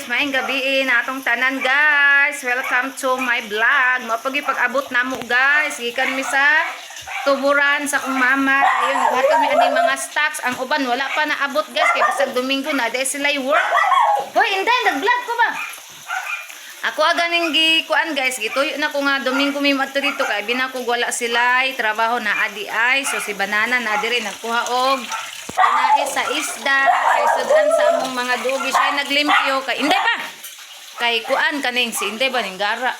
Guys, maayong gabi na atong tanan, guys. Welcome to my vlog. Mao pag-abot namo, guys. Gikan mi sa tuburan sa akong mama. Ayun, naghatod mi aning mga stocks. Ang uban wala pa naabot, guys, kay bisag Domingo na dahil sila work. Hoy, Inday, nag-vlog ko ba? Ako aga ning gikuan, guys, gituyo na ko nga Domingo mi madto dito kay binakog wala sila trabaho na adi ay. So si Banana na diri nagkuha og kinais sa isda kay sudan sa among mga dugi. Siya naglimpyo kay Inday pa. Kay kuan kaning si Inday ba ning gara.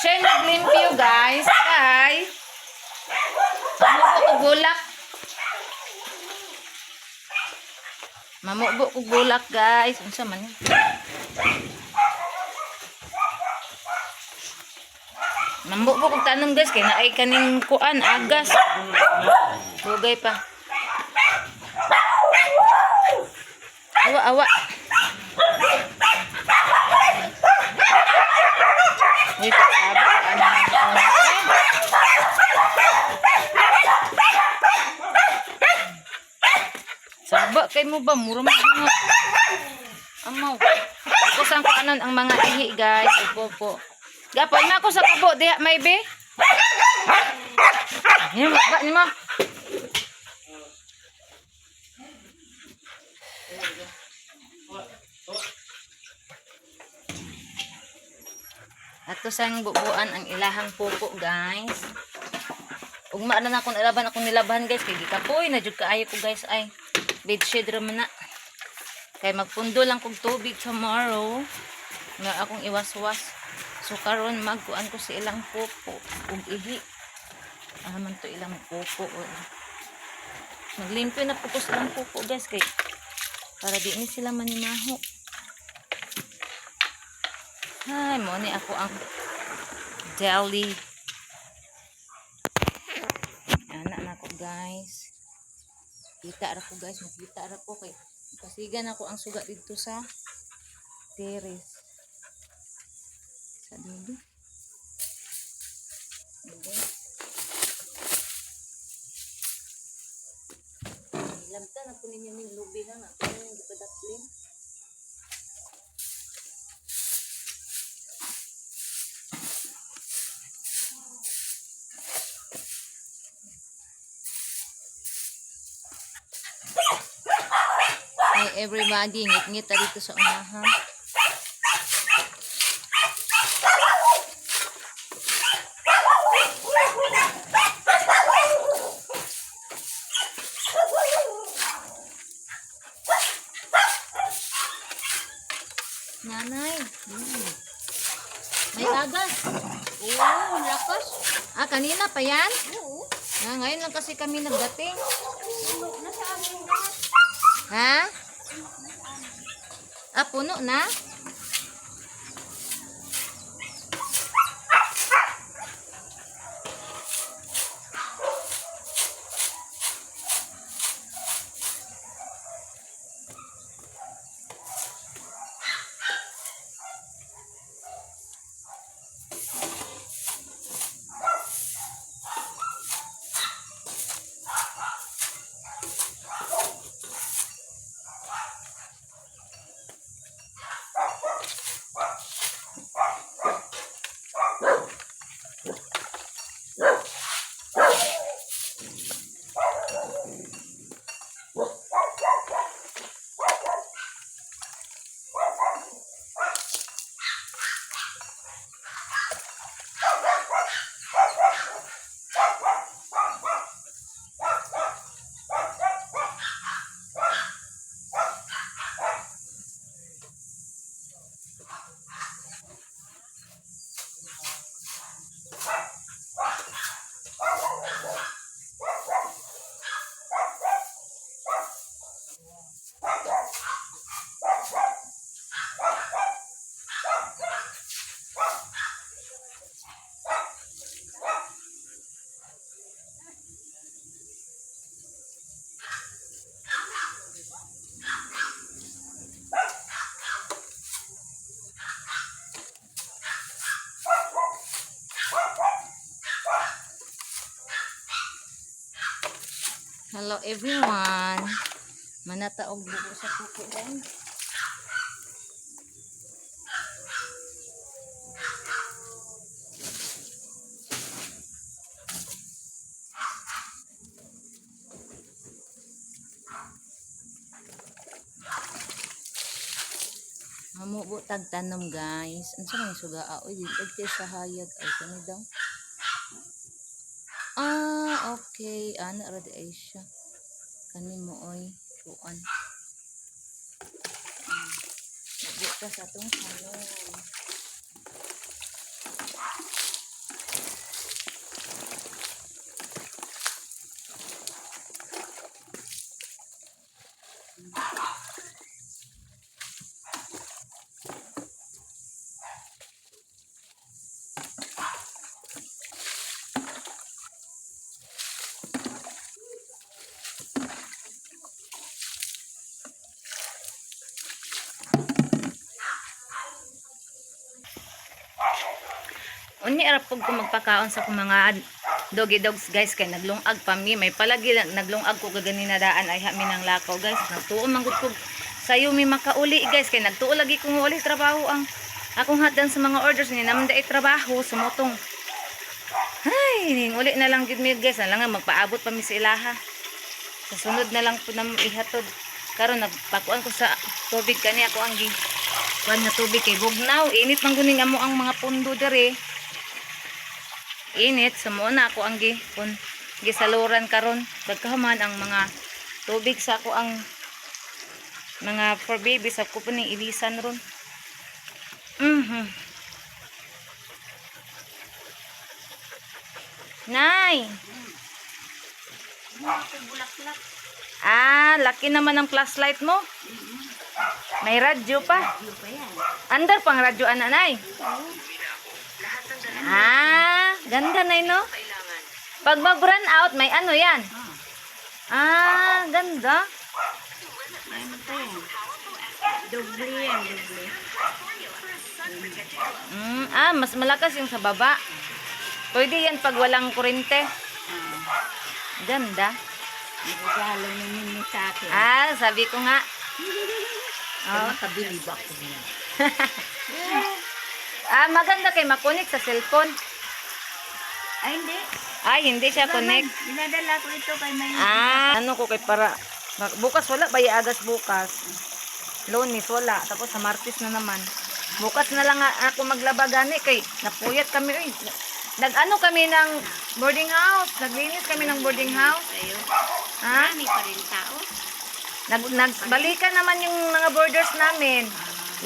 Siya naglimpyo, guys, kay mamubo og bulak. Mamubo og bulak, guys. Unsa man yun? Mambubo kog tanom, guys, kay naay kaning kuan agas. Dugay pa. Awa awa. Uy, sabi ano ano. Eh. Saba kay mo ba mura man nga. Amaw. Ako sang kuanon ang mga ihi, guys. Upo po. Gapon na ako sa kabo diha may be. Ayun, ba ni mo? Ato sang bubuan ang ilahang pupo, guys. Ugma na akong ilaban akong nilabahan, guys, kay gikapoy na jud kaayo ko, guys, ay. Bedsheet ra man na. Kay magpundo lang kog tubig tomorrow. Nga akong iwas-was. So karon magkuan ko sa ilang pupo ug ihi. Ah man to ilang pupo. Oy. Maglimpyo na po ko sa ilang pupo, guys, kay para di ni sila manimaho. Ay, mo ni ako ang deli. Ana na ko, guys. Kita ra ko, guys, makita ra ko kay kasigan ako ang suga dito sa terrace. Sa dulo. Dulo. Lamta na po ninyo ning lubi ha nga. Kaya nang gipadaplin. Hey everybody, ngit-ngit ta dito sa unahan. Nanay, may agas. Oo, lakas. Ah, kanina pa yan? Oo. Ah, ngayon lang kasi kami nagdating. Puno na sa amin lahat. Ha? Ah, puno na? Hello everyone. Manata og buko sa kuko, guys. Mamubo tag tanom, guys. Unsa man yung sugaa? Oy, di sa hayag ay kani daw. Ah, okay. Ana ra di ay siya. Kani mo oy kuan. Mubo ta sa atong tanom. Unya ra pug ko magpakaon sa akong mga doggy dogs, guys, kay naglungag pa mi. May palagi lang naglungag ko kaganina daan ay ha mi nang lakaw, guys. Nagtuo man gud ko sayo mi makauli, guys, kay nagtuo lagi kong uli trabaho ang akong hatdan sa mga orders ni naman dai trabaho sumotong. Ay, ning uli na lang gid mi, guys, na lang nga magpaabot pa mi sa ilaha. Sa sunod na lang po na ihatod. Karon nagpakuan ko sa tubig kani ako ang gi kuan nga tubig kay bugnaw, init man guning amo ang mga pundo dere. Init sa mo na ako ang gi kun gisaluran karon pagkahuman ang mga tubig sa ako ang mga for babies ako po ning ilisan ron. Nay. Bulaklak. Ah, laki naman ang flashlight mo. May radyo pa. Ano pa yan? Andar pang radyo, ana, nay. Ah, ganda na no? Pag mag-run out, may ano yan. Ah, ganda. Ano pa yan? Doble yan, doble. Ah, mas malakas yung sa baba. Pwede yan pag walang kurente. Ganda. Nagagalo ni Mimi sa akin. Ah, sabi ko nga. Oh. Makabilib ako niya. Ah, maganda kay makonek sa cellphone. Ay, hindi. Ay, hindi siya connect. Dinadala ko ito kay may... Ah, ano ko kay para bukas wala ba agas bukas? Lunes wala, tapos sa Martes na naman. Bukas na lang ako maglaba gani kay napuyat kami oy. Nag-ano kami ng boarding house, naglinis kami ng boarding house. Kayo. Ha? Marami pa rin tao. Nagbalikan naman yung mga boarders namin.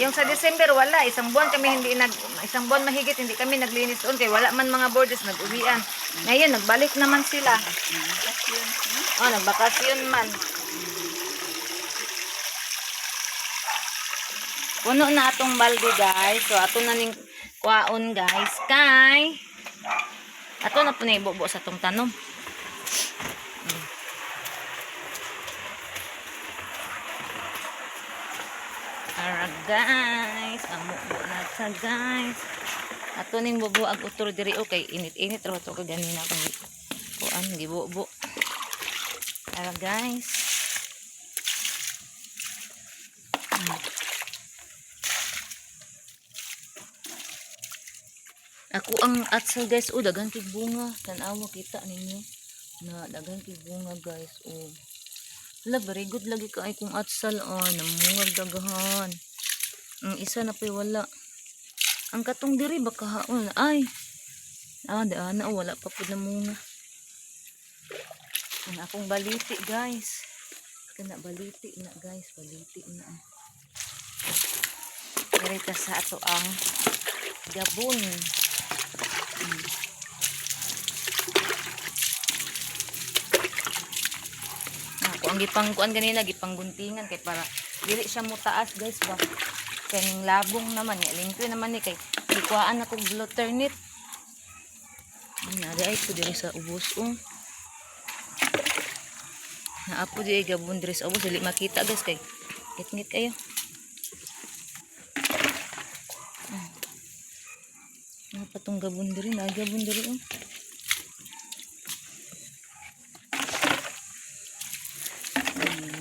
Yung sa December wala, isang buwan kami hindi nag isang buwan mahigit hindi kami naglinis doon kay wala man mga boarders nag-uwian. Ngayon nagbalik naman sila. Bakasyon. Oh, nagbakasyon man. Puno na atong balde, guys. So ato na ning kwaon, guys, kay ato na po na ibubo sa atong tanom. Ara guys, amubo na sa guys. Ato ning bubo ag utro diri o kay init-init ra to kay ganina kung kuan gibubo. Ara guys. Ako ang atsal, guys, oh, daghan kay bunga. Tan-awa kita ninyo na daghan kay bunga, guys, oh. Hala, very good lagi ka ay kung atsal, oh, namungag daghan. Ang isa na po'y wala. Ang katong diri baka haon ay. Ah, di ana, oh, wala pa pud namunga. Ang akong baliti, guys. Kana baliti na, guys, baliti na. Diri ta sa ato ang gabon. Ako ang gipangkuan ganina, gipangguntingan kay para dili siya mutaas, guys, ba. Kay ning labong naman, ya limpyo naman ni kay gikuhaan ako gluternit. Ay, di ay ko diri sa ubos oh. Naapo di ay gabon diri sa ubos dili makita, guys, kay ngit kayo. Ah. Patong gabon diri, na gabon diri oh.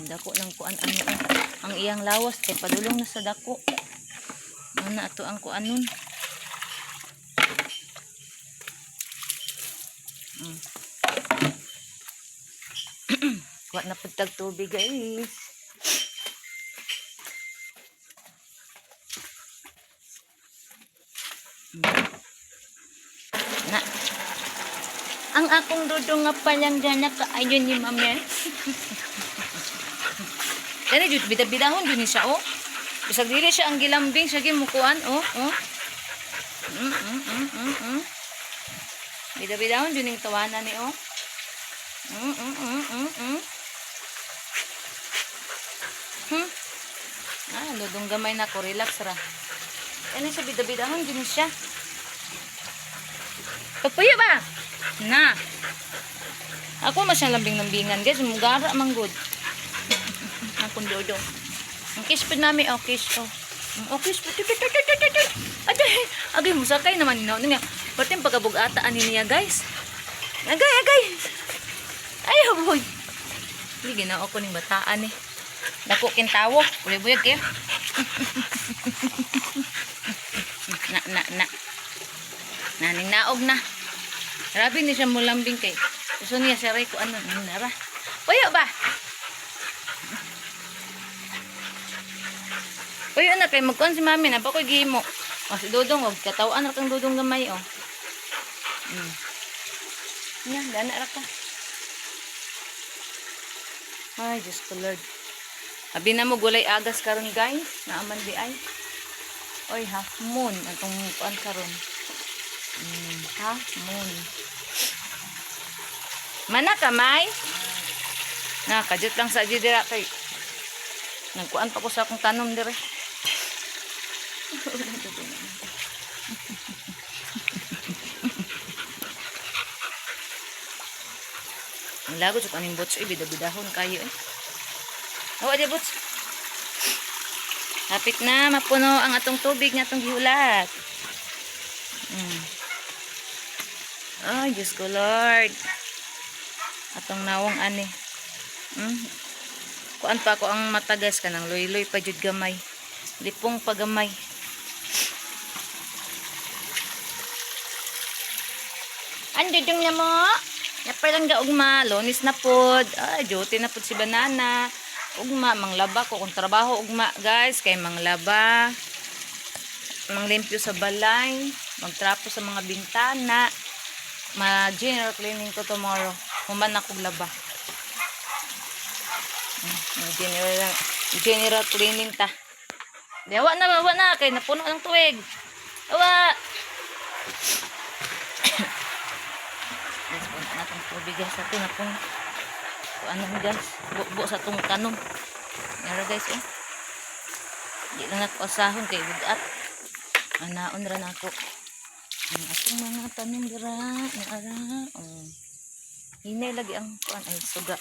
Dako ng kuan ano oh. Ang iyang lawas kay padulong na sa dako. Ano ato ang kuan nun? Kuha na pud tag tubig, guys. Akong dudong nga palanggana kaayo ni mami. Kani jud bida-bidahon jud ni siya oh. Bisag dili siya ang gilambing siya gimukuan oh, oh. Bida-bidahon jud ning tawanan ni oh. Ah, dudong gamay na ko, relax ra. Kani siya bida-bidahon jud ni siya. Papuyo ba? Na. Ako mas siyang lambing-lambingan guys, mugara man gud. Akong dodong. Ang kiss po namin, oh, kiss, oh. Oh, kiss po. Tut, tut, tut, tut, tut, tut. Agay, agay, musakay naman nino. Ano nga, pati yung pagkabugata ani niya, guys. Agay, agay. Ay, boy. Hindi, ginao ko ning bataan eh. Dako kintawo. Buyag kayo. Na, na, na. Naning naog na. Grabe ni siya mulambing kay. Gusto niya siya ray ko ano, nara. Puyo ba? Uy, anak, kay magkuhan si mami na, bako'y gihimo. O, si Dudong, og katawan ra kang Dudong gamay, oh. Nya, dana ra ka. Ay, Diyos ko, Lord. Abi na mo, gulay agas karon guys. Naaman di ay. Oy, half moon. Atong kuan karon. Half moon. Mana ka, May? Na, kajut lang sa dira kay. Nagkuan pa ko sa akong tanom dire. Ang lago jud aning bots eh, bida-bidahon kayo eh. Awa di bots. Hapit na mapuno ang atong tubig nga atong gihulat. Ay, Diyos ko Lord. Atong nawong ani. Kuan pa ako ang matagas kanang luy-luy pa jud gamay. Lipong pa gamay. Ang dudong na mo. Napalangga ugma, lonis na pod. Ay, duty na pod si banana. Ugma, manglaba ko kung trabaho ugma, guys, kay manglaba. Manglimpyo sa balay, magtrapo sa mga bintana. Ma-general cleaning ko tomorrow. Human akong laba. General, general cleaning ta. Di, wa na kay napuno ng tuig. Awa. Guys, puno na tong tubig guys ato na pong ano guys, bubo sa tong tanom. Yara guys oh. Di lang ako asahon kay bugat. Anaon ra nako. Ang atong mga tanom dira, ang ara. Oh. Hinay lagi ang kuan ay suga.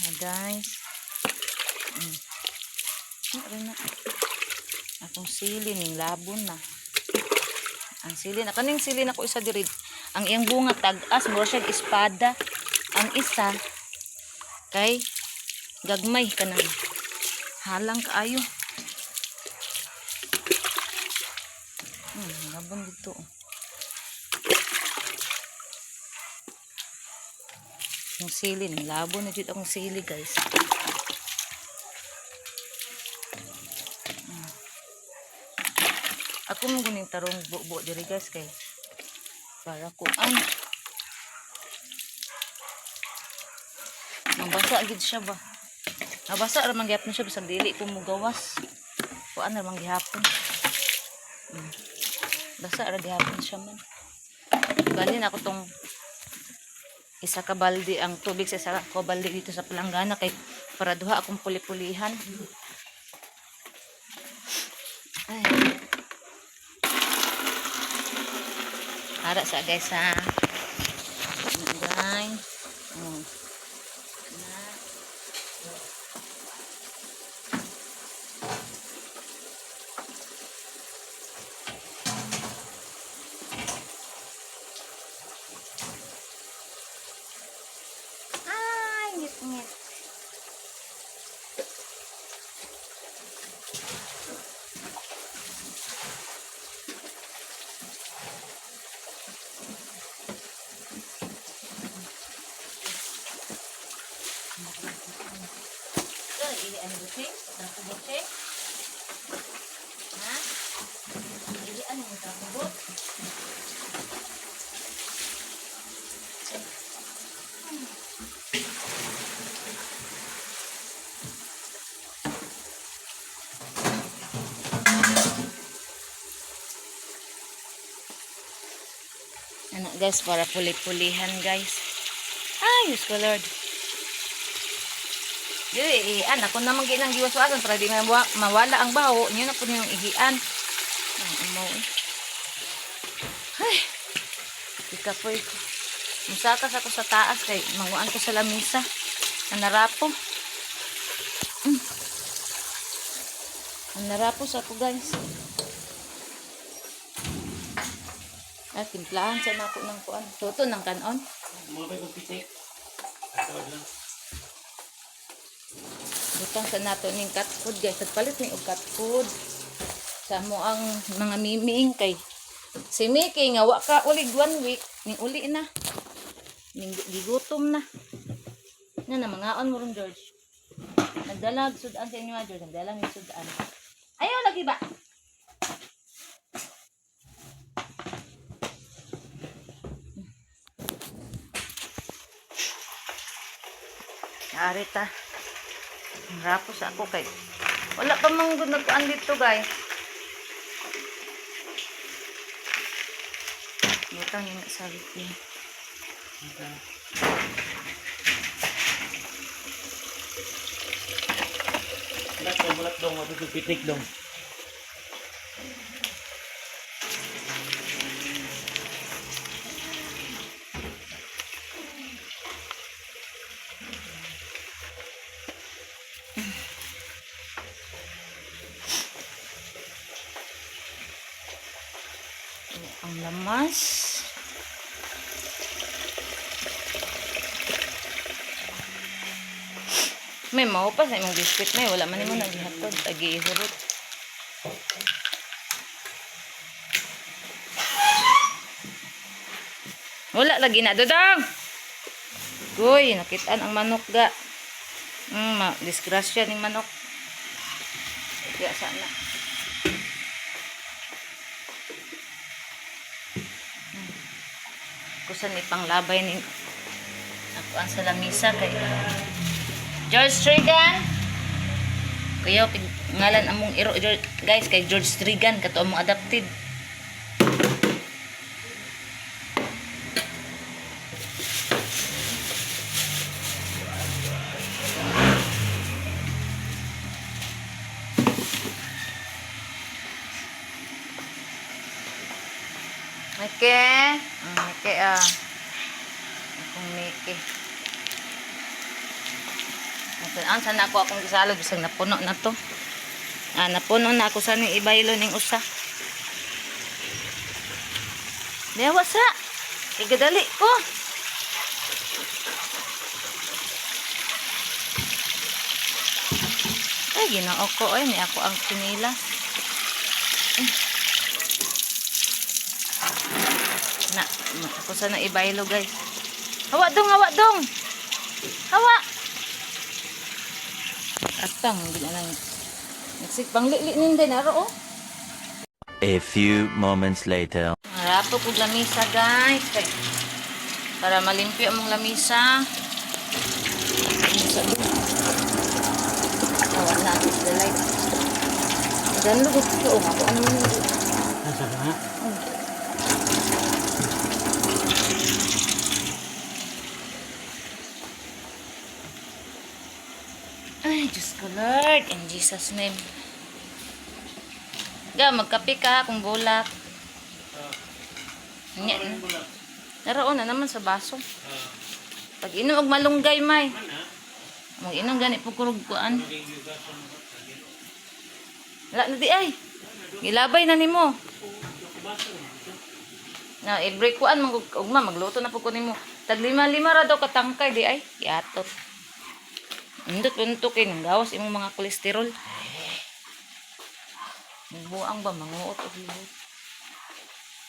Ah, guys. Ano na. Akong sili ning labon na. Ang sili na kaning sili na ko isa diri. Ang iyang bunga tag-as mura siya espada. Ang isa kay gagmay kanang halang kaayo. Labon dito. Oh. Ang sili, ning labon na jud akong sili, guys. Ako mo guning tarong bubo diri guys kay para kuan. Mabasa gid siya ba. Nabasa ra man gihapon siya bisag dili ko mugawas. Kuan ra man gihapon. Basa ra gihapon siya man. Bali na ako tong isa ka balde ang tubig sa isa ka balde dito sa palanggana kay para duha akong puli-pulihan. Ay. Ara sa guys ha. Ano, guys. Oh. Na. Ay, ngit-ngit. Ito, ili ang buti. Trapo buti. Ha? Ili ang trapo but. guys, para puli-pulihan, guys. Ay, Diyos ko Lord. Dili, ihian. Ako naman ginang giwaswasan para di mawala ang baho. Niyo na po niyong ihian. Ang umaw eh. Ay, ikapoy ko. Musakas ako sa taas kay manguan ko sa lamisa. Nanarapo. Nanarapo sa ako, guys. Ah, timplahan sa nako ng kuan. Toto ng kanon. Mga ba yung pitik? Atawad lang. Butang sa nato ning cat food, guys. Nagpalit ni og cat food. Sa mo ang mga mimiing kay si Mickey nga wa ka ulig one week ning uli na. Ning gigutom na. Na na mangaon mo ron, George. Nagdala og sudan sa inyo ha, George. Nagdala ng sudan. Ayaw lagi ba? Arita. Ang rapos ako kay wala pa mang gud nagkuan dito, guys. Butang yun sa wiki. Bulat dong, bulat dong. Mga ba pitik dong? Ang lamas. May mao pa sa imong biskwit may wala man nimo naghihatod tagihurot. Wala lagi na dodong. Goy, nakitaan ang manok ga. Ma disgrasya ning manok. Kaya sana. Kusan ipanglabay ning ako ang sa lamisa kay George Trigan. Kuya, ngalan among iro George, guys, kay George Trigan kato among adopted. Mike, Mike ah. Akong Mike. Ang sana ako akong gisalod bisag napuno na to. Ah, napuno na ako sana ibaylo ning usa. Dewa sa. Igadali ko. Ay, ginoo ko ay ni ako ang sinilas. Na, ako sana ibaylo, guys. Hawa dong, hawa dong. Hawa. Atang hindi na nang Nagsik panglili ninday naro oh. A few moments later. Harapo kog lamisa, guys. Kay, para malimpyo among lamisa. Lamisa dong. Awa na the light. Dan lugot ko oh, ako ano man yun. Nasa ka nga? Ay, Diyos ko Lord, in Jesus name. Ga, magkape ka kung bulak. Nya, naroon na naman sa baso. Pag inom og malunggay may. Mag inom gani po kurog kuan. Wala na di ay. Gilabay na nimo. Na i-break kuan mag ugma magluto na pud ko nimo. Tag lima lima ra daw katangkay di ay. Giatot. Indot punto kay nang gawas imong mga kolesterol. Buang ba manguot og libot.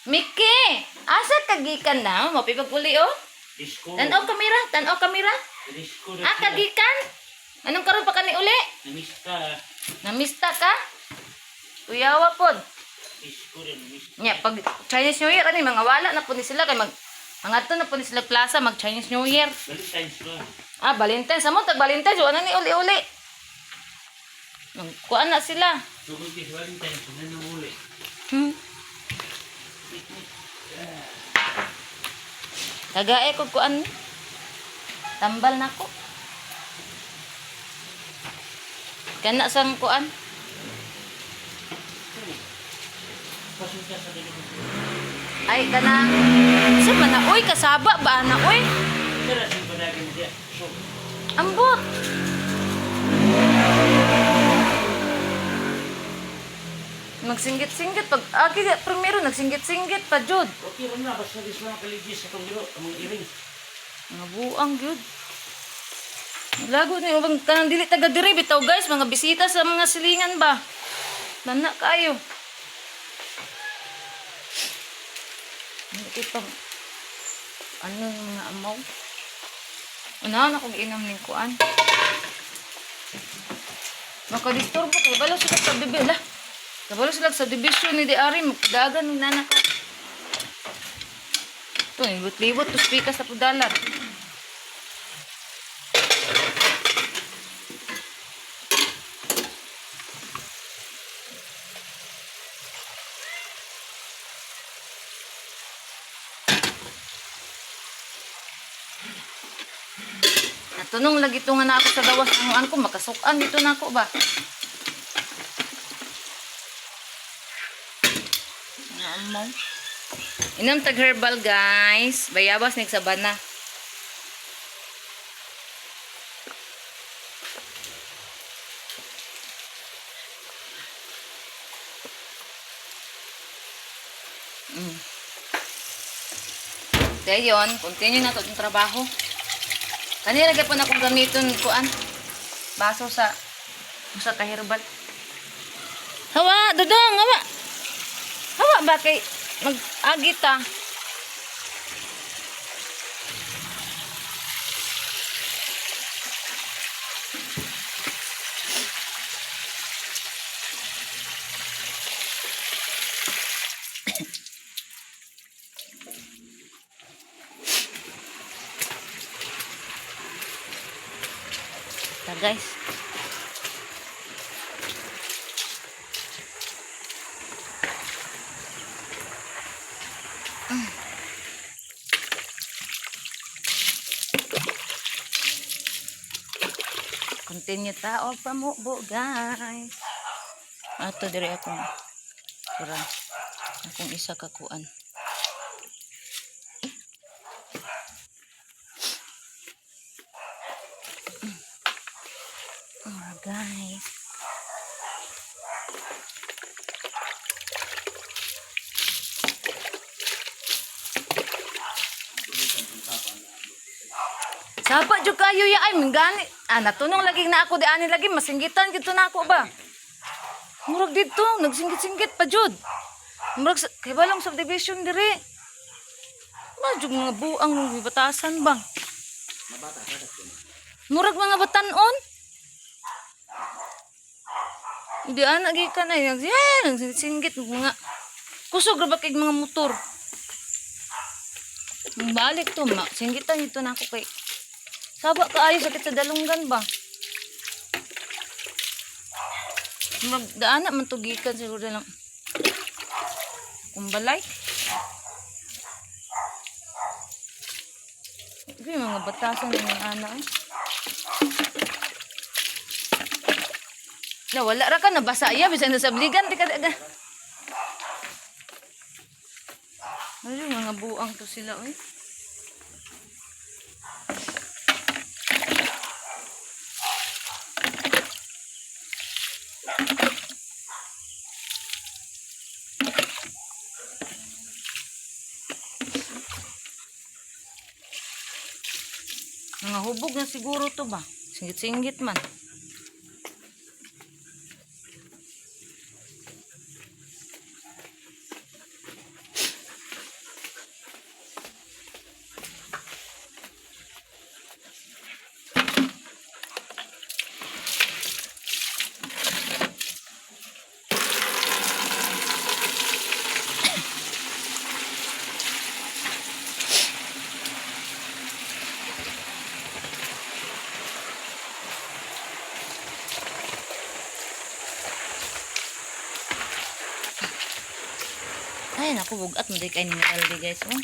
Miki, asa ka gikan na? Mapipagpuli oh. Isko. Tan-aw kamera, tan-aw kamera. Isko. Ah, kagikan? Anong karon pa kani uli? Namista. Namista ka? Kuyawa pod. Isko rin. Namista. Nya pag Chinese New Year ani mga wala na po ni sila kay mag mangadto na po ni sila plaza mag Chinese New Year. Valentine's ba? Ah, Valentine's amo tag Valentine's wala ni uli-uli. Magkuan na sila. Tungkol kay Valentine's, wala na muli. Kagae ko kuan. Tambal nako. Kana sang kuan. Pasunta sa dili. Ay kana. Sa man na oy kasaba ba na oy? Tara sa padagin diya. So, Ambot. Magsinggit-singgit pag agi primero nagsinggit-singgit pa jud. okay ra na basta di sila makaligis sa tong giro, ang mga iring. Mga buang gyud. Lago ni ubang kanang dili taga diri bitaw guys, mga bisita sa mga silingan ba. Nana kayo. Hindi kay pang ano yung mga amaw. Unahan akong inom ning kuan. Makadisturbo kay balo sila sa bibi lah. Kabalo sila sa division ni Diari, magdagan ng nana ka. Ito, libot-libot, to speaker sa pudalat. Natunong lagi ito nga na ako sa gawas ang ko, makasukan dito na ako ba? Ano mo? Inom tag herbal guys. Bayabas nagsabana. Dayon, continue na to itong trabaho. Kanina gyapon akong gamiton kuan. Baso sa usa ka herbal. Hawa, dudong, hawa. Hawa ba kay mag-agi ta. Ta guys. Continue ta og pamubo guys. Ato diri akong pura akong isa ka kuan. Alright guys. Sapa jud kayo ya ay gani. Ah, natunong lagi na ako di ani lagi masinggitan gid to na ako ba. Murag didto nagsinggit-singgit pa jud. Murag kay balong subdivision diri. Ma jud mga buang nung batasan ba. Murag mga batanon. Di ana gikan ay nagsinggit mga kusog ra ba kay mga motor. Balik to ma, singgitan ito na ako kay Saba kaayo sakit sa dalunggan ba? Magdaana man to gikan siguro lang. Kumbalay. Ito yung mga batasan ng mga anak eh. Na wala ra ka nabasa iya bisan sa sabligan ti ka aga. Ano yung mga buang to sila oy. Mga hubog na siguro to ba? Singgit-singgit man. Ay, naku, bugat mo di kayo ni Meraldi, guys. Oh.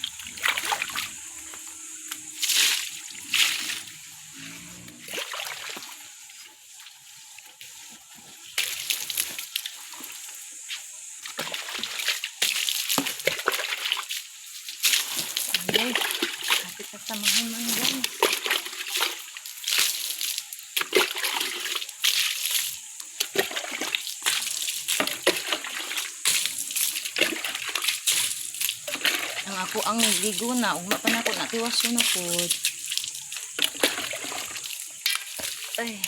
Ako ang giguna, ugma pa nako natiwas na pod. Ay.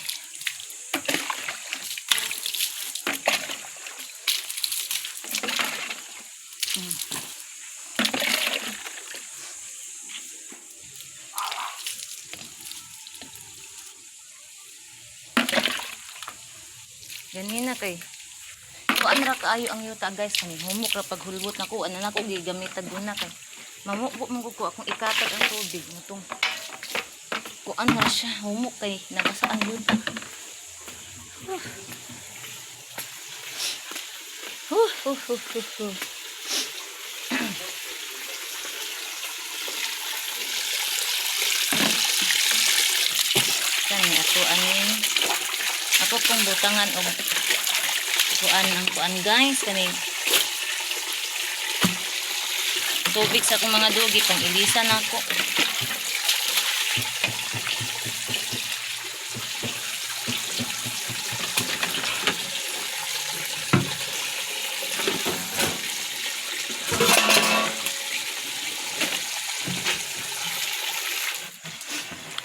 Ganina kay. Kuan ra kaayo ang yuta, guys, kani humok ra pag hulbot nako, ano nako gigamitag guna kay. Mamubo man gud ko akong ikatag ang tubig mutong. Kuan ra siya humok kay nabasa ang yuta. Huh. Huh, huh, huh, huh, huh. Kani ako aning ako pong butangan og kuan ang kuan, guys, kani tubig sa akong mga dugi pang ilisan ako.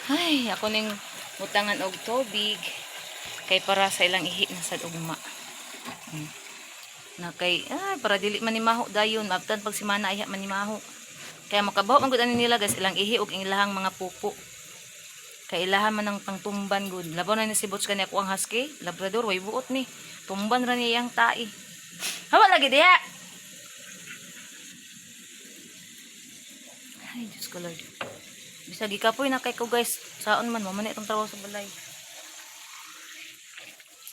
Ay, ako ning butangan og tubig kay para sa ilang ihi na sad ugma. Na kay ay, para dili man ni maho dayon, maabtan pag simana iha man ni maho. Kaya makabaw man gud ani nila, guys, ilang ihi og ilahang mga pupo. Kay ilahan man ang pangtumban gud. Labaw na ni si Butch kani ako ang husky, labrador way buot ni. Tumban ra niya iyang tai. Hawa lagi diha. Ay, Diyos ko Lord. Bisag gikapoy na kay ko, guys. Saon man mo man itong trabaho sa balay.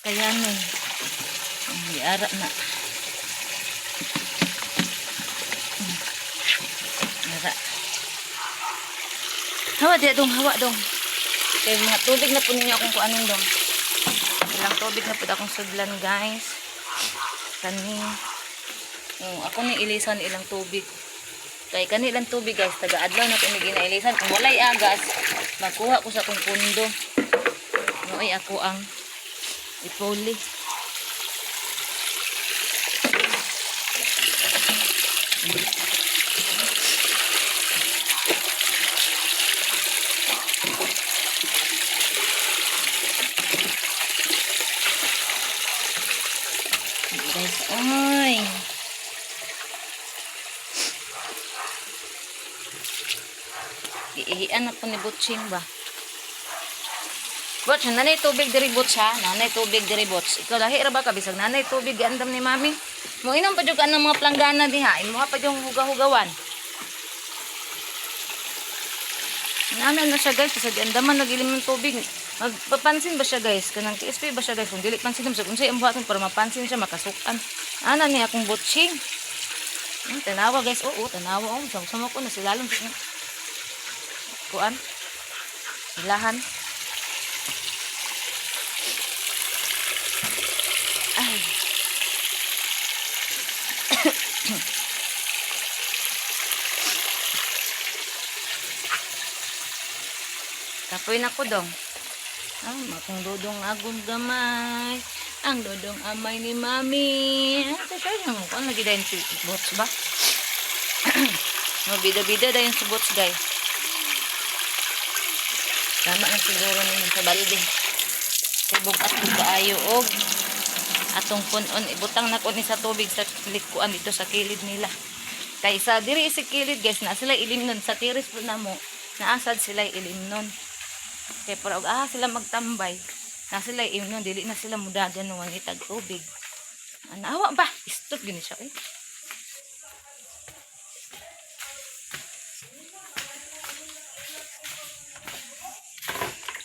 Kaya nun. Ang ara na. Ara. Hawa diya dong, hawa dong. Kay mga tubig na po ninyo akong kuanin dong. Ilang tubig na po akong sudlan, guys. Kani. Oh, ako ni ilisan ilang tubig. Kay kani ilang tubig, guys, taga adlaw na ko ni ginailisan. Kung walay agas, makuha ko sa akong pundo. Nooy ako ang ipuli. Guys, oy. Iihian ako ni Butching ba? Butch, nanay tubig diri, Butch, ha? Nanay tubig diri, Butch. Ikaw lahi ra ba ka bisag nanay tubig giandam ni mami? Mo inom pa jud ka ng mga planggana diha. Imuha pa jud huga-hugawan. Namin na siya, guys, kasi giandaman nagilim ng tubig. Magpapansin ba siya, guys? Kanang TSP ba siya, guys? Kung dili pansin mo siya, kung siya buhaton para mapansin siya, makasukan. Ana ni akong butching. Tanawa, guys. Oo, tanawa. Oh, sama ko na sila lalong. Kuan. Silahan. Ay. Kapoy na ko dong. Ang akong dodong agong gamay. Ang dodong amay ni mami. Ay, teka, yung kuan lagi dayon si Bots ba? No, bida-bida dayon si Bots, guys. Tama na siguro ninyo sa balde. Kay bugat ko kaayo og atong punon ibutang na ko ni sa tubig sa likuan dito sa kilid nila. Kay sa diri sa kilid, guys, na sila ilimnon sa tiris po namo. Naasad sila ilimnon. Kay para og ah sila magtambay. Na sila ilimnon, dili na sila mudagan no itag tubig. Anawa ba? Istot gini siya eh.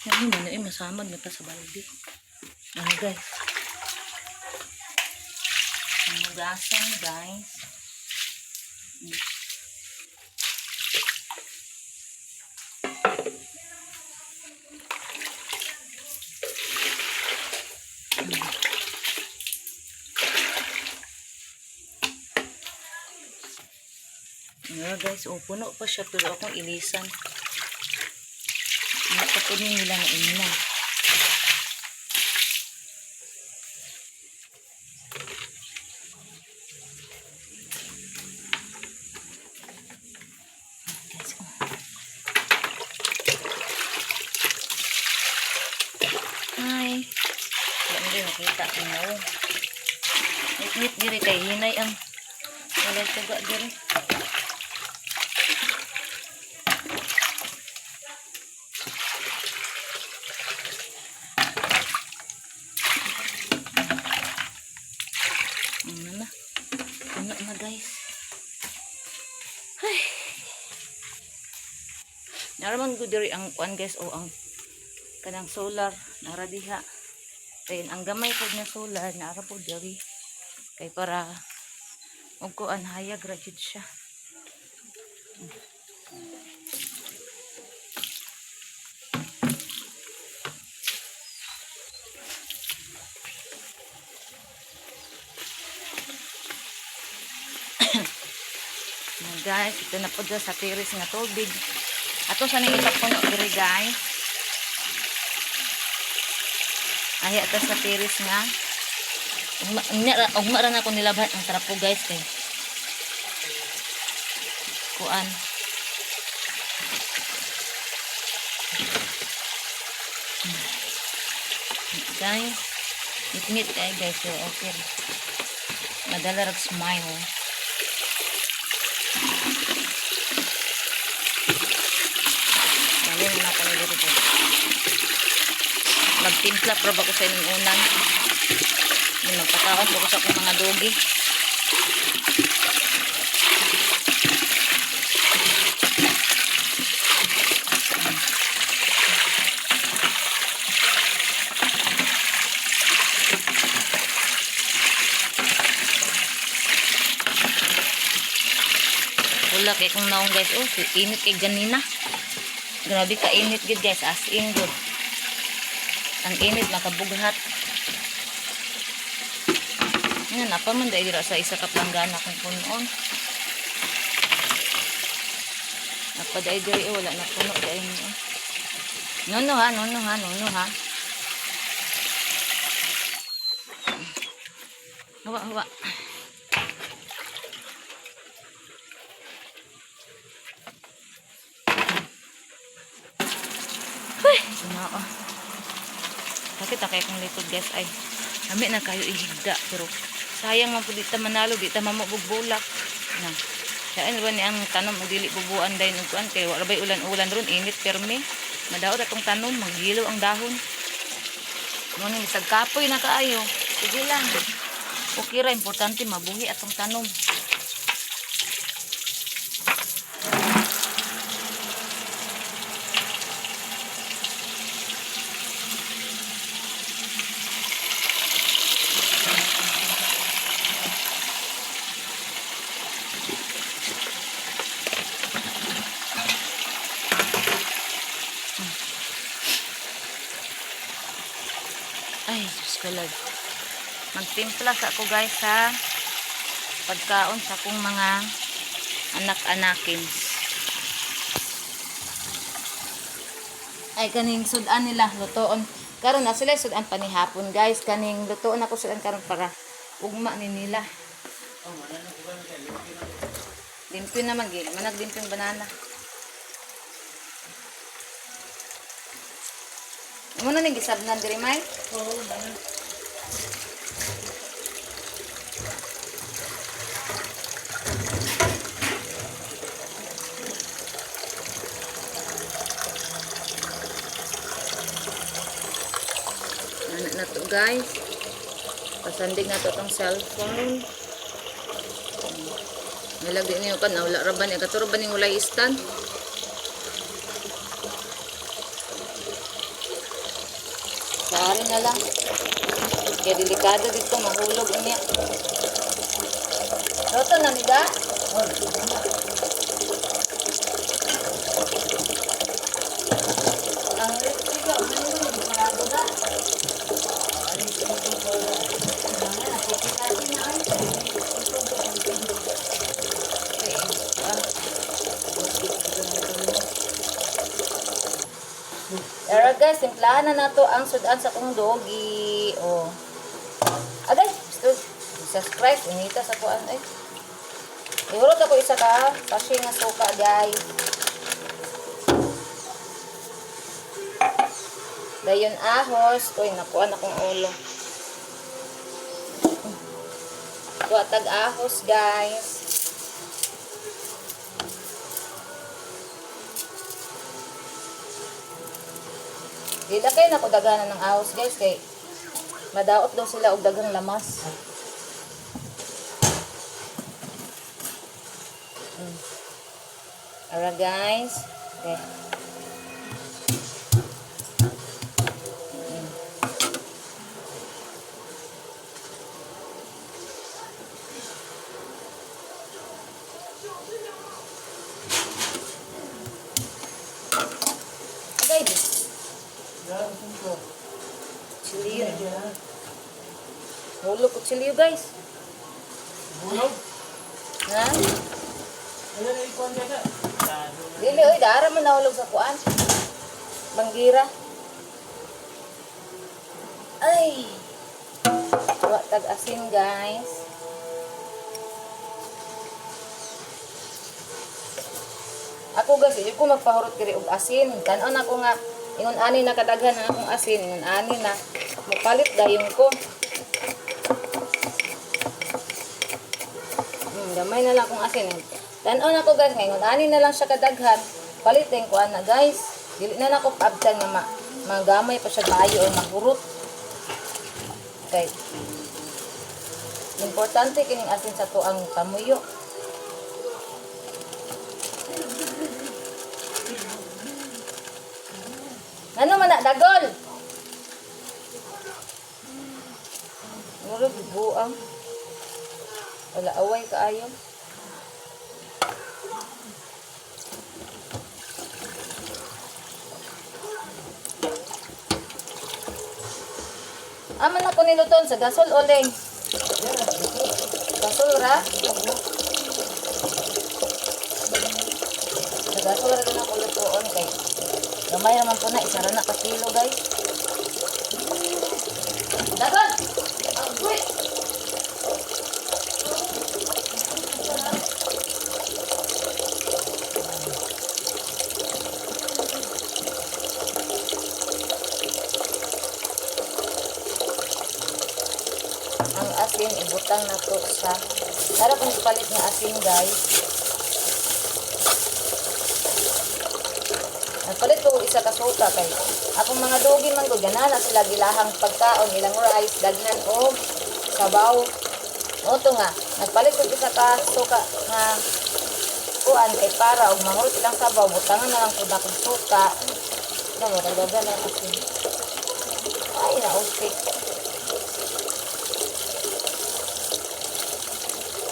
Ano man eh, masamad na ta sa balde. Ano, guys? Hugasan, guys. Ano, guys, oh, puno pa siya pero akong ilisan. Nakapunin nila na ina. Hi. Wala mo din nakita mo. Wait, diri kay hinay ang walay tuga diri. Ano na? Ano na, guys? Ay. Naraman ko diri ang kuan, guys, o ang kanang solar nara diha. Ayun, ang gamay pod nga solar nara pod diri. Kay para og kuan hayag ra jud siya. Ayan, guys, ito na po dyan sa tiris nga tubig. Ato sa nang ipapuno diri, guys. Ay, ato sa tiris nga. Ugma ra na ako nilabhan ang trapo, guys, kay kuan. Guys, ngit kay, guys, pero okay ra. Madala rag smile. Dali na ako ni dito. Magtimpla pero ba ko sa inyong unan. Yung magpakaon po ko sa akong mga dogi. Wala kay kung naong, guys. Oh, init kay ganina. Grabe ka init gid, guys, as in good. Ang init makabughat. Nga napa man dai dira sa isa ka planggana kung punon. Napa dai diri eh, wala na puno dai ni. Eh. No no ha, no no ha, no no ha. Hawa hawa. Ginoo. Sakit na kaya kong likod, guys, ay. Ami na kayo ihigda pero sayang man pud di ta manalo, di ta mamubog bulak. Na. Saan ba ni ang tanom og dili bubuan dayon og kuan kay wala bay ulan-ulan ron, init permi. Madaot atong tanom, maghilo ang dahon. Mo ni bisag kapoy na kaayo. Sige lang. Okay ra, importante mabuhi atong tanom. Ay, Diyos ko Lord. Magtimpla sa ako, guys, sa pagkaon sa akong mga anak-anakin. Ay, kaning sudan nila, lutoon. Karon na sila sudan panihapon, guys. Kaning lutoon ako sudan karon para ugma ni nila. Limpyo naman, gil. Manag limpyo yung banana. Mo na ning gisabnan diri, May? Oo, mana. Ano na to, guys. Pasandig na to tong cellphone. Nalagay niyo kan wala ra ba ni katuro ba ning walay stand? Sari na lang. Kaya delikado dito mahulog niya. Roto na ni da? Ang siga, ano yun? Parado da. Alright guys, timplahan na nato ang sudan sa kong doggy. Oh. Agay, gusto. Jesus Christ, inita sa kuan ay. Ihurot ako isa ka, kasi nga suka, guys. Dayon ahos. Uy, nakuha na kong ulo. Kuha tag ahos, guys. Dila kay nako daghanan ng ahos, guys, kay madaot daw sila og daghang lamas. Alright, guys. Okay. Agay, di. Chili yun. Hulog ko chili yun, guys. Bulog? Ha? Ano na ikuan niya ka? Dili, oy, daara man nahulog sa kuan. Banggira. Ay. Wa tag asin, guys. Ako guys, hindi ko magpahurot diri og asin. Tan-on ako nga ingon ani na kadaghan ang akong asin, ingon ani na mopalit dayon ko. Gamay na lang akong asin. Tan-on ako guys, ngayon ani na lang siya kadaghan. Palit din ko ana guys. Dili na nako paabtan nga magamay pa siya maayo o mahurot. Okay. Importante kining asin sa tuang pamuyo. Ano man na dagol? Murag buang. Wala away kaayo. Aman ako niluton sa gasol oleng. Gasol ra? Sa gasol ra na ako lutoon kay gamay raman po na isa ra na ka kilo guys. Dagol. Agoy. Ang asin ibutang na to sa para kung ipalit nga asin guys. Nagpalit ko og isa ka suka kay akong mga dugi man gud ganahan na sila gilahang pagkaon ilang rice daghan og sabaw. Oto nga nagpalit ko isa ka suka nga kuan kay para og manghurot ilang sabaw butangan na lang pud akong suka. Ano mo daghan ang asin. Ay na okay.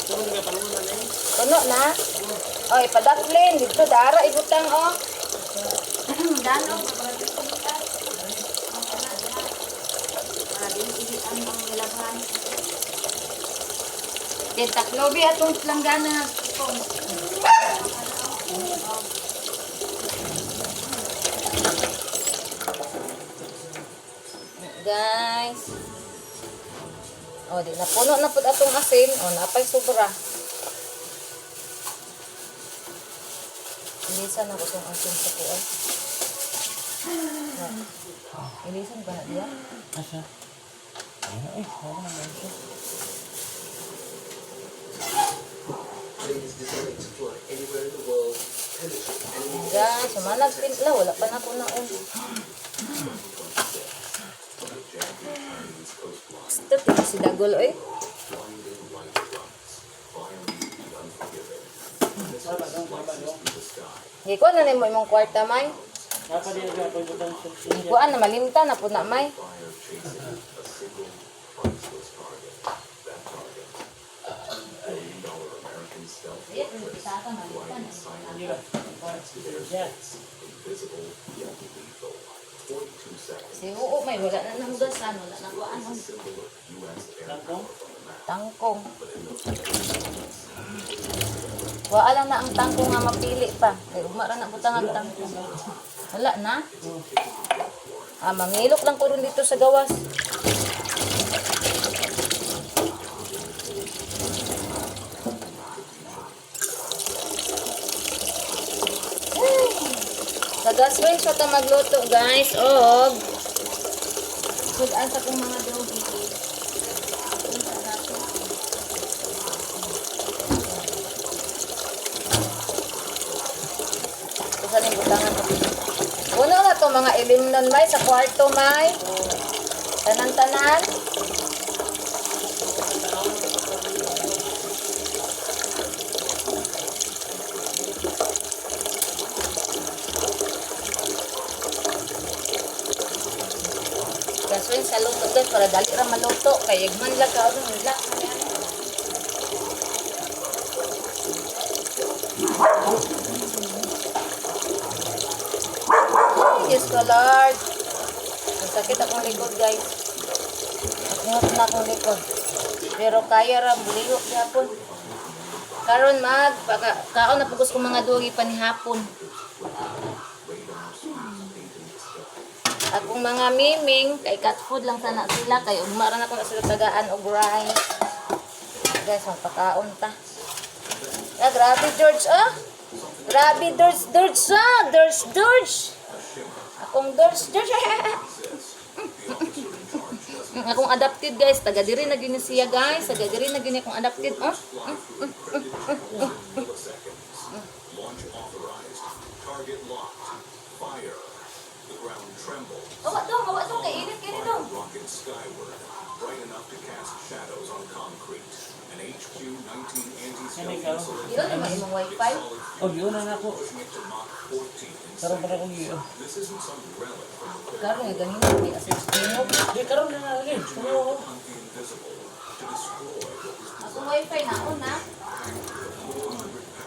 Tungod nga palunan na eh. Puno na. Oy, padaplin dito dara ibutang oh. Dano. Taklobi atong langgana. Guys. O, di na puno na pud atong asin. O, napay sobra. Ilisan ako itong asin sa kuwan. Ilisan ba na diya? Asa? Ay, wala na lang siya. Planes designed to fly anywhere in the world, penetrate enemy Guys, sumanag pintla. Wala pa na ako naon. Chinese coastline, Basta ito si Dagol, oy. blinding light fronts, fiery and unforgiving. Missiles slices through the sky. Gikuan na nimo imong kwarta, may. Dapat din nga pagbutang sa Gikuan na malimta na po na, may. Fire chasing a single priceless target. That target, a $2 billion American stealth fortress, gliding silently to their space, invisible yet lethal. 42 seconds. Si Oo, may wala na nahugasan. Wala na kuan. Is a symbol of U.S. air power on the map. Tangkong. But in those moments, Wala lang na ang tangkong nga mapili pa. Kay ugma ra na butang ang tangkong. Wala na. Ah, mangilok lang ko rin dito sa gawas. Ay, sa gasway siya ta magluto, guys. Og Sudan sa kong mga doggy. Usa ning butangan ko. Una na to mga ilimnon may sa kwarto may. Tanan-tanan. Kasuin sa luto guys para dali ra maluto kay igman lang ka ano nila. Ay, Diyos ko Lord. Ang sakit akong likod guys. Akungot na akong likod. Pero kaya ra buliho gyapon. Karon mag paka, kaon na pugos ko mga dugi panihapon. Akong mga miming kay cat food lang sana sila kay ugma ra na ko na sila tagaan og rice. Guys, magpakaon ta. Ah, grabe George ah. Grabe George, George ah, George, George. Akong George, George. Akong adopted guys, taga diri na gyud ni siya guys, taga diri na gyud ni akong adopted oh. Milliseconds. Launch authorized. Target locked. Fire. The ground trembled. Awa dong kay init kini dong. Rocket skyward, bright enough to cast shadows on concrete. An HQ-19 anti-stealth ikaw? missile Yun naman imong wifi. Oh, giuna na ako. pushing it to Mach 14 in Karon pa na seconds. akong giyo. This isn't some relic from the Cold Karon nga ganina di as tingog. Di karon na na lagi. War. To hunt the invisible, to destroy what was Akong wifi na ako na.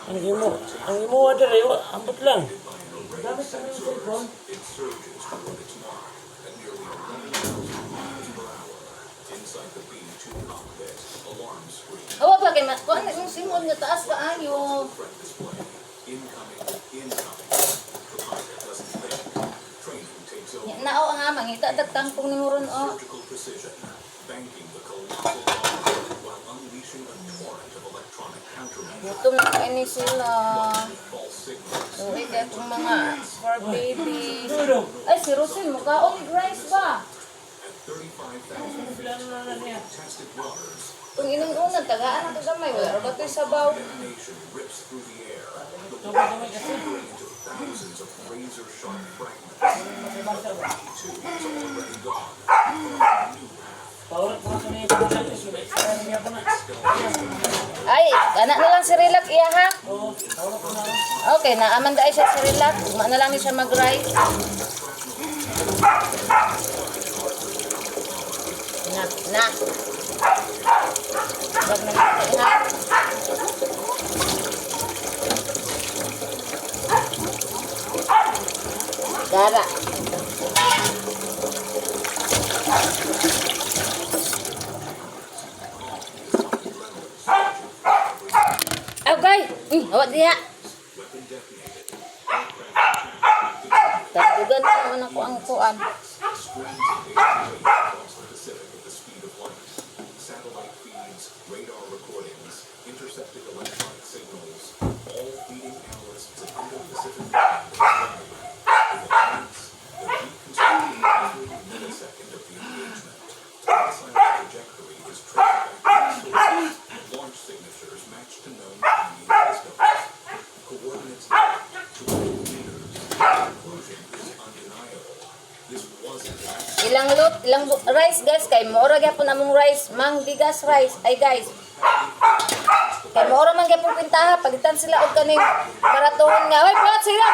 Ang imo, ang imo dere, ambot lang. Gamit sa mga cellphone. It surges toward its mark at nearly 11,000 miles per hour. Inside the B-2 cockpit, alarm scream, Awa ba kay kuan na imong simon nga taas kaayo. threat display. Incoming, incoming. The pilot doesn't think. Training takes over. Nao nga mangita tagtangpong nimo ron oh. Surgical precision, banking the colossal bomb while unleashing a torrent of electronic countermeasures, Gutom na kayo ni sila. false signals. Uy, kaya itong mga for babies. Duro. Ay, si Rosel, mukhaon ni rice ba? At 35,000 feet Plano na na niya. contested waters, Itong inong-unan, tagaan ang kagamay. Wala ra ba ito'y sabaw? detonation rips through the air, the Tubig naman kasi. shattering into thousands of razor-sharp fragments. B-2 is already gone. A new path. Paurat mo sa niya ko lang isu. Niya ko na. Ay, anak na lang si Relax iya ha. Oo, paurat ko na. Okay, naaman ay siya si Relax. Ugma na lang ni siya mag-rice. Na, na. Wag na natin, ha. Dara. Okay. Awak diha. Weapon detonated. Tadugan na naman ako ang kuan. Strands of alien waves across the Pacific at the speed of light. Satellite feeds, radar recordings, intercepted electronic signals, all feeding analysts at Indo-Pacific Command with evidence. They're reconstructing every millisecond of the engagement. The missile's trajectory is traced back to its source. Launch signatures match to known Chinese systems. Coordinates to within meters. The conclusion is undeniable. This wasn't an accident. Ilang lot, ilang rice guys kay moora gyapon among rice, mang bigas rice. Ay guys. Kay moora man gyapon pintaha palitan sila og kaning baratuhon nga. Hoy, buhat sila.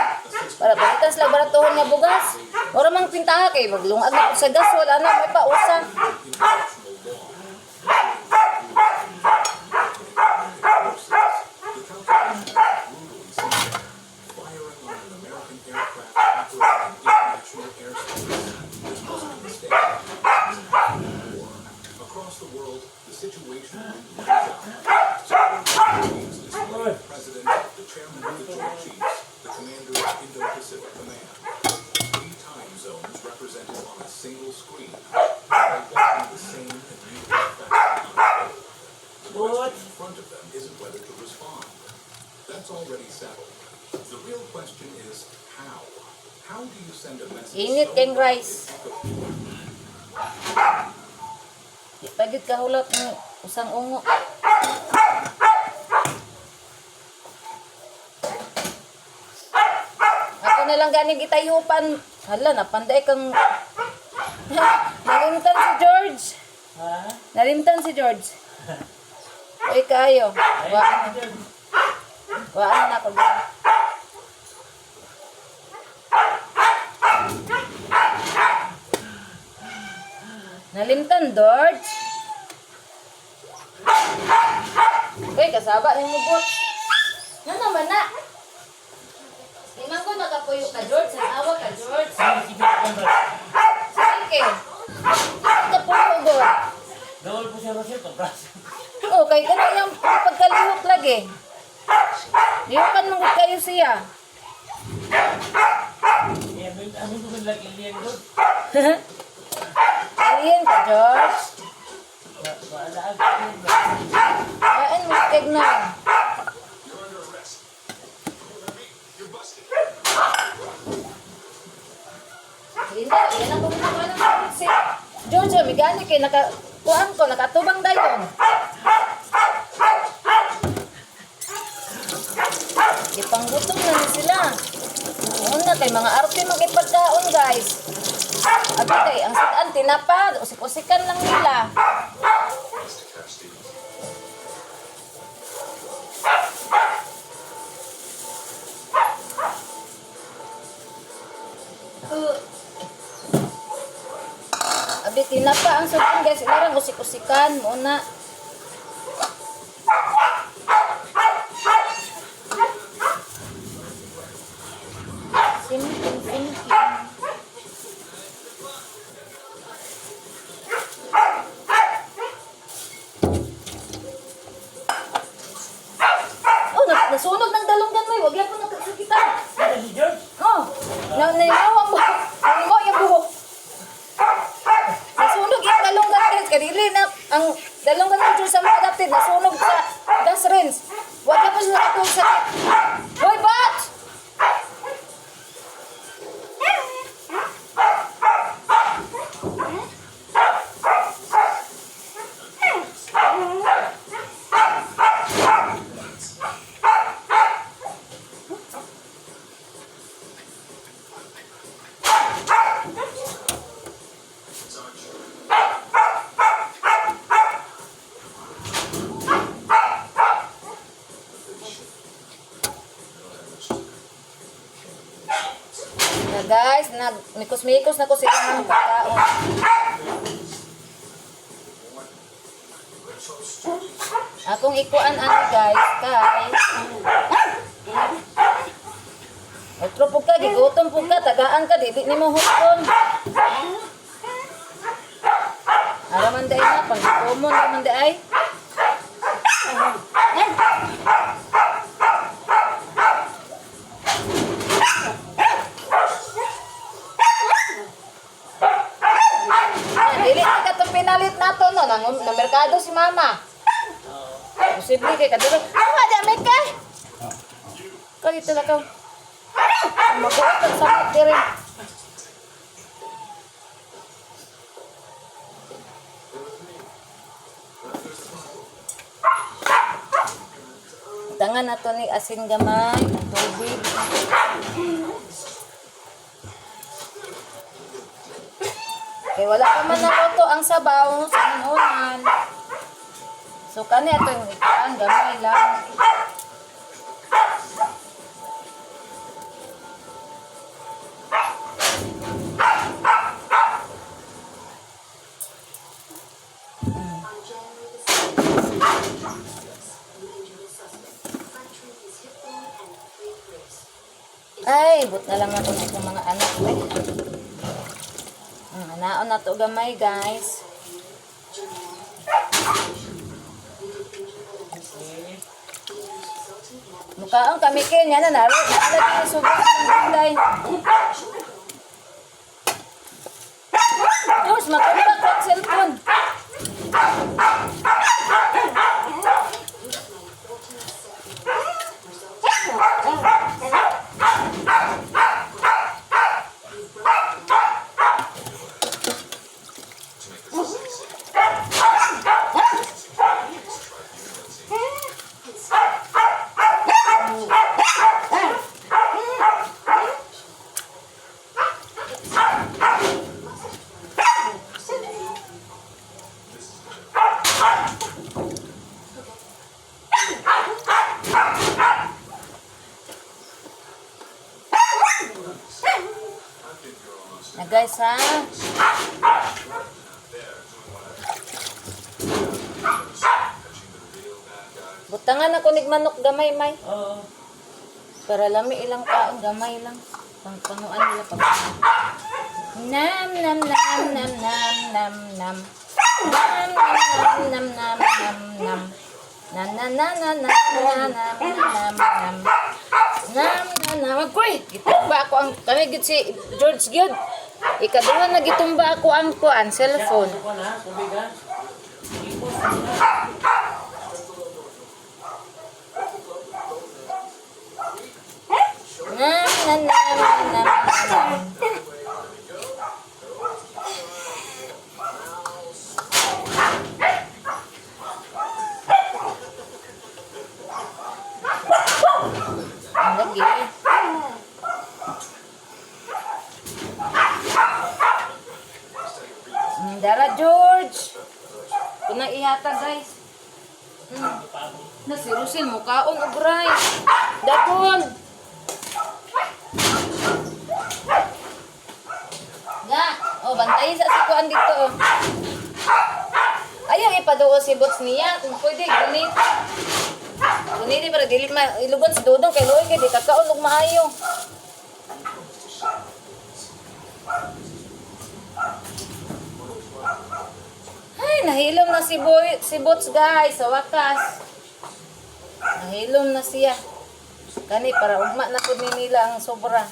Para palitan sila baratuhon nga bugas. Mora mang pintaha kay maglungag na sa gasol ana may pausa. International law. The calculation is brutally simple. Firing on an American aircraft operating in international airspace. This wasn't a mistake. It was an act of war. Across the world, the situation lights up. Security teams display the president, the chairman of the Joint Chiefs, the commander of Indo-Pacific Command. Three time zones represented on a single screen, all watching the same immutable fact unfold. The question in front of them isn't whether to respond. That's already settled. The real question is how. How do you send a message Init so kayong loud rice. it echoes Wala gid kahulot ng usang ungo. Ako na lang ganing gitayupan. Hala, napanday kang... Nalimtan si George. Ha? Nalimtan si George. Uy, kayo. Waan. Waan na ako. Nalimtan, George. Uy, kasaba ni mo, bot. Ano naman na? Limang ko nakapuyo ka, George. Ang awa ka, George. Sige, sige, sige. Sige. Nakapuyo, God. Dawal po siya Rosel, pag-brush. Okay, kani yung pagkalihok lagi. Lihokan mo gud kayo siya. Eh, amin ko man lang iliyan doon. Alien ka, George. Maalaag ko yun. Ayun mo keg na. Hindi, yan ang pumuna ng si George, oh, migani kay naka kuan ko nakatubang dayon. Ipanggutom na ni sila. Una kay mga arte magipagkaon, guys. Abi kay ang sitan tinapa, usik-usikan lang nila. Abi tinapa ang sudan guys, ilarang usik-usikan muna. Simple, simple. Oh, nasunog ng dalonggan mo. Wag yan po nakasakitan. Ano si George? Oh, na naimaw ang buhok. Naimaw yung buhok. Nasunog yung dalonggan guys. Kaya dili na ang dalonggan ng Diyos sa mga adapted nasunog sa gas range. Wag na po siya nakatulog sa. Hoy, bat! Na guys, nag mikos-mikos na ko sila ng pagkaon. Akong ikuan ano guys, kay Otro po ka, gigutom po ka, tagaan ka, dili nimo hukon. Ara man day na, pag gutomon man day ay. Ah, dili na katong pinalit nato no, nang na merkado si mama. Posible kay kadto. Ah, di may ka. Ko dito lang ka. Maguot ang sakit diri. Tangan nato ni asin gamay, ang tubig. Kay wala pa man naluto ang sabaw sa unan. So kani ato yung ikuan gamay lang. On January the 7th, 2026, you injured a suspect, fracturing his hip bone and three ribs. Ay, but na lang nato na itong mga anak. Ay. Anaon na to gamay, guys. Mukaon kami kin, yan na naro. Naala din subok ng gulay. Diyos, makumpak ang cellphone. guys ha. Butangan ako nig manok gamay may. Oo. Para lami ilang kaon gamay lang. Pangpanguan nila pag. Nam nam nam nam nam nam nam. Nam nam nam nam nam nam. Na na na na na na na nam nam. Nam nam nam. Agoy, gitumba ako ang kani gyud si George gyud. Ikaduha na gitumba ako ang kuan cellphone. Ano na, tubig ha? Ipos na. Nam nam nam nam nam. Ang lagi. Dara George. Kuna ihata guys. Na si Rusin mukaon og rice. Dagon. Nga, oh bantayin sa sikuan dito oh. Ayaw ipaduo si Bots niya kung pwede gunit. Gunit para dili ma ilugon si Dodong kay luoy kay di kakaon og maayo. Ay, nahilom na si Boy, si Bots guys, sa wakas. Nahilom na siya. Kani para ugma na pud ni nila ang sobra.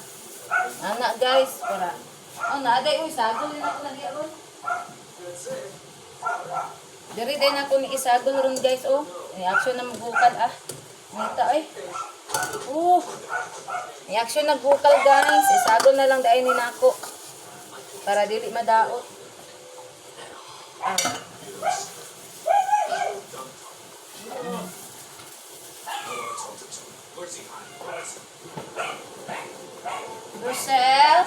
Ana guys, para. Oh, naaday uy, sagol na ako lagi ron. Diri din ako ni isagol ron guys oh. Ni action na magbukal ah. Nita ay. Oh. Ni action nagbukal guys. Isagol na lang dai ni nako. Para dili madaot. Ah. Rosel?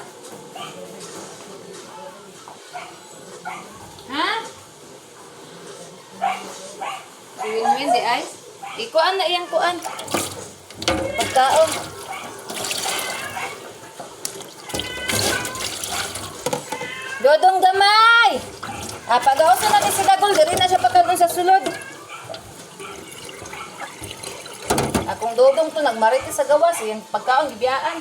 Ha? Si Winwin di ay? Ikuan na iyang kuan. Pagkaon. Dodong gamay! Ah, pag-ausa na ni si Dagol, diri na siya pagkaon sa sulod. Akong dodong to nagmarite sa gawas, iyang pagkaon gibiyaan.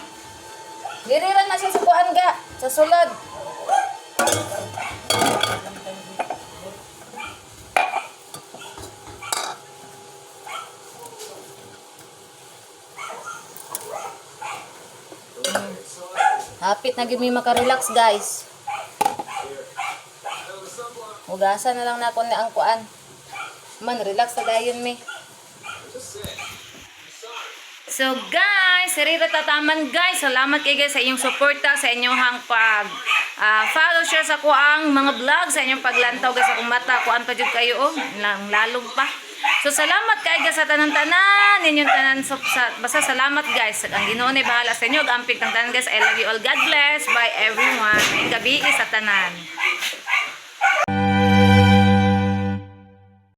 Diri ra na siya sa kuan ga, sa sulod. Hapit na gid mi makarelax guys. Hugasan na lang nako ni ang kuan. Man relax na dayon mi. So guys, sarira tataman guys. Salamat kay guys sa inyong suporta, sa inyong hang pag follow, share sa kuang mga vlog, sa inyong paglantaw guys akong mata. Kuan pa jud kayo oh, lang lalong pa. So salamat kay guys sa tanan-tanan, ninyong tanan so, sa, basta salamat guys. Ang Ginoo ni bahala sa inyo. Ug Amping tang tanan guys. I love you all. God bless. Bye everyone. Gabi sa tanan.